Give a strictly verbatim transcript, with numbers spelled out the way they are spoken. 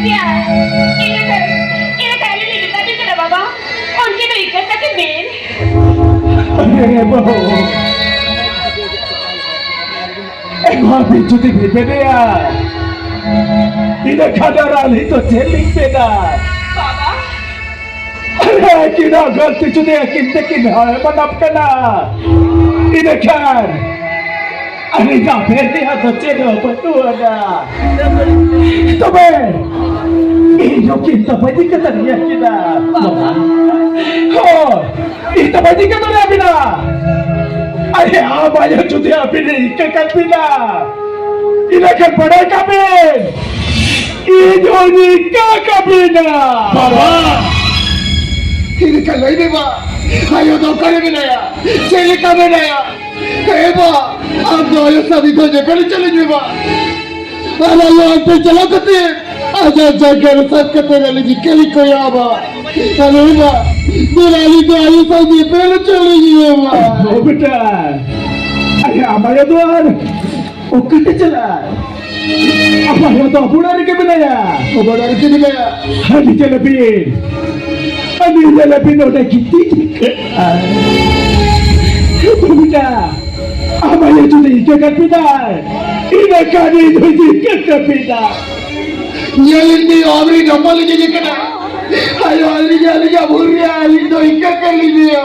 ᱤᱱᱟᱹ ᱠᱷᱟᱱ, ᱤᱱᱟᱹ ᱠᱷᱟᱱ ᱟᱹᱞᱤᱧ ᱞᱤᱧ ᱢᱮᱛᱟ ᱵᱤᱱ ᱠᱟᱱᱟ ᱵᱟᱵᱟ, ᱩᱱᱠᱤᱱ ᱫᱚ ᱤᱠᱟᱹ ᱠᱟᱛᱮ ᱵᱤᱱ᱾ ᱟᱨᱮ ᱵᱟᱹᱦᱩ, ᱮᱱᱦᱚᱸ ᱟᱹᱵᱤᱱ ᱡᱩᱫᱤ ᱵᱤᱱ ᱢᱮᱱᱮᱭᱟ, ᱤᱱᱟᱹ ᱠᱷᱟᱱ ᱟᱨ ᱟᱹᱞᱤᱧ ᱫᱚ ᱪᱮᱫ ᱞᱤᱧ ᱢᱮᱱᱟ? ᱵᱟᱵᱟ᱾ ᱟᱨᱮ ᱟᱹᱠᱤᱱᱟᱜ ᱜᱟᱹᱞᱛᱤ ᱡᱩᱫᱤ ᱟᱹᱠᱤᱱ ᱛᱮᱠᱤᱱ ᱦᱟᱭ ᱢᱟᱱᱟᱯ ᱠᱟᱱᱟ, ᱤᱱᱟᱹ ᱠᱷᱟᱱ ᱟᱹᱞᱤᱧ ᱟᱵᱮᱱ ᱨᱮᱭᱟᱜ ᱫᱚ ᱪᱮᱫ ᱦᱚᱸ ᱵᱟᱹᱱᱩᱜ ᱟᱱᱟ᱾ ᱛᱚᱵᱮ ᱤᱧ ᱦᱚᱸ ᱠᱤᱱ ᱫᱚ ᱵᱟᱹᱧ ᱤᱠᱟᱹ ᱫᱟᱲᱮᱭᱟᱠᱤᱱᱟ᱾ ᱵᱟᱵᱟ᱾ ᱦᱳᱭ, ᱤᱧ ᱫᱚ ᱵᱟᱹᱧ ᱤᱠᱟᱹ ᱫᱟᱲᱮᱭᱟᱵᱤᱱᱟ᱾ ᱟᱨᱮ ᱟᱢ ᱟᱭᱳ ᱡᱩᱫᱤ ᱟᱹᱵᱤᱱ ᱮ ᱤᱠᱟᱹ ᱠᱟᱜ ᱵᱤᱱᱟ, ᱤᱱᱟᱹ ᱠᱷᱟᱱ ᱵᱟᱲᱟᱭ ᱠᱟᱜ ᱵᱤᱱ, ᱤᱧ ᱦᱚᱸᱧ ᱤᱠᱟᱹ ᱠᱟᱜ ᱵᱤᱱᱟ᱾ ᱵᱟᱵᱟ! ᱤᱱᱟᱹ ᱠᱷᱟᱱ ᱞᱟᱹᱭ ᱢᱮ ᱵᱟ, ᱟᱭᱳ ᱫᱚ ᱚᱠᱟᱨᱮ ᱢᱮᱱᱟᱭᱟ? ᱪᱮᱫ ᱞᱮᱠᱟ ᱢᱮᱱᱟᱭᱟ? ᱦᱮᱸ ᱵᱟ, ᱟᱢ ᱫᱚ ᱟᱭᱳ ᱥᱟᱶ ᱱᱤᱛ ᱦᱚᱸ ᱧᱮᱯᱮᱞ ᱦᱚᱪᱚ ᱞᱤᱧ ᱢᱮ ᱵᱟ᱾ ᱟᱨ ᱟᱭᱳ ᱚᱱᱛᱮ ᱪᱟᱞᱟᱣ ᱠᱟᱛᱮ ᱟᱡᱟᱜ ᱡᱟᱸᱜᱟ ᱨᱮ ᱥᱟᱵ ᱠᱟᱛᱮ ᱟᱹᱞᱤᱧ ᱤᱠᱟᱹ ᱞᱤᱧ ᱠᱚᱭᱟ ᱵᱟ᱾ ᱟᱨ ᱦᱮᱸ ᱵᱟ, ᱫᱮᱞᱟ ᱟᱹᱞᱤᱧ ᱫᱚ ᱟᱭᱳ ᱥᱟᱶ ᱧᱮᱯᱮᱞ ᱦᱚᱪᱚ ᱞᱤᱧ ᱢᱮ ᱵᱟ᱾ ᱦᱳ ᱵᱮᱴᱟ, ᱟᱨᱮ ᱟᱢ ᱟᱭᱳ ᱫᱚ ᱟᱨ ᱚᱠᱟᱛᱮ ᱪᱟᱞᱟᱜ? ᱟᱯᱟ ᱦᱚᱸ ᱫᱚ ᱟᱵᱚ ᱚᱲᱟᱜ ᱨᱮᱜᱮ ᱢᱮᱱᱟᱭᱟ᱾ ᱟᱵᱚ ᱚᱲᱟᱜ ᱨᱮᱜᱮ ᱢᱮᱱᱟᱭᱟ᱾ ᱦᱟᱹᱱᱤ ᱧᱮᱞᱮ ᱵᱤᱱ᱾ ᱦᱟᱹᱱᱤ ᱧᱮᱞᱮ ᱵᱤᱱ ᱚᱸᱰᱮ ᱜᱤᱛᱤᱡ ᱠᱟᱱᱟᱭ᱾ ᱵᱩᱰᱷᱟ, ᱟᱢ ᱟᱭᱳ ᱡᱩᱫᱤ ᱤᱠᱟᱹ ᱠᱟᱜ ᱵᱤᱱᱟᱭ, ᱤᱱᱟᱹ ᱠᱷᱟᱱ ᱤᱧ ᱦᱚᱸᱧ ᱤᱠᱟᱹ ᱠᱟᱜ ᱵᱤᱱᱟ᱾ ᱧᱮᱞ ᱤᱫᱤ ᱟᱢᱨᱤᱱ ᱦᱚᱯᱚᱱ ᱞᱟᱹᱜᱤᱫ ᱠᱟᱱᱟ᱾ ᱟᱭᱳ, ᱟᱹᱞᱤᱧ, ᱟᱹᱞᱤᱧᱟᱜ ᱵᱷᱩᱞ ᱨᱮ ᱟᱹᱞᱤᱧ ᱫᱚ ᱤᱠᱟᱹ ᱠᱟᱜ ᱞᱤᱧᱟ᱾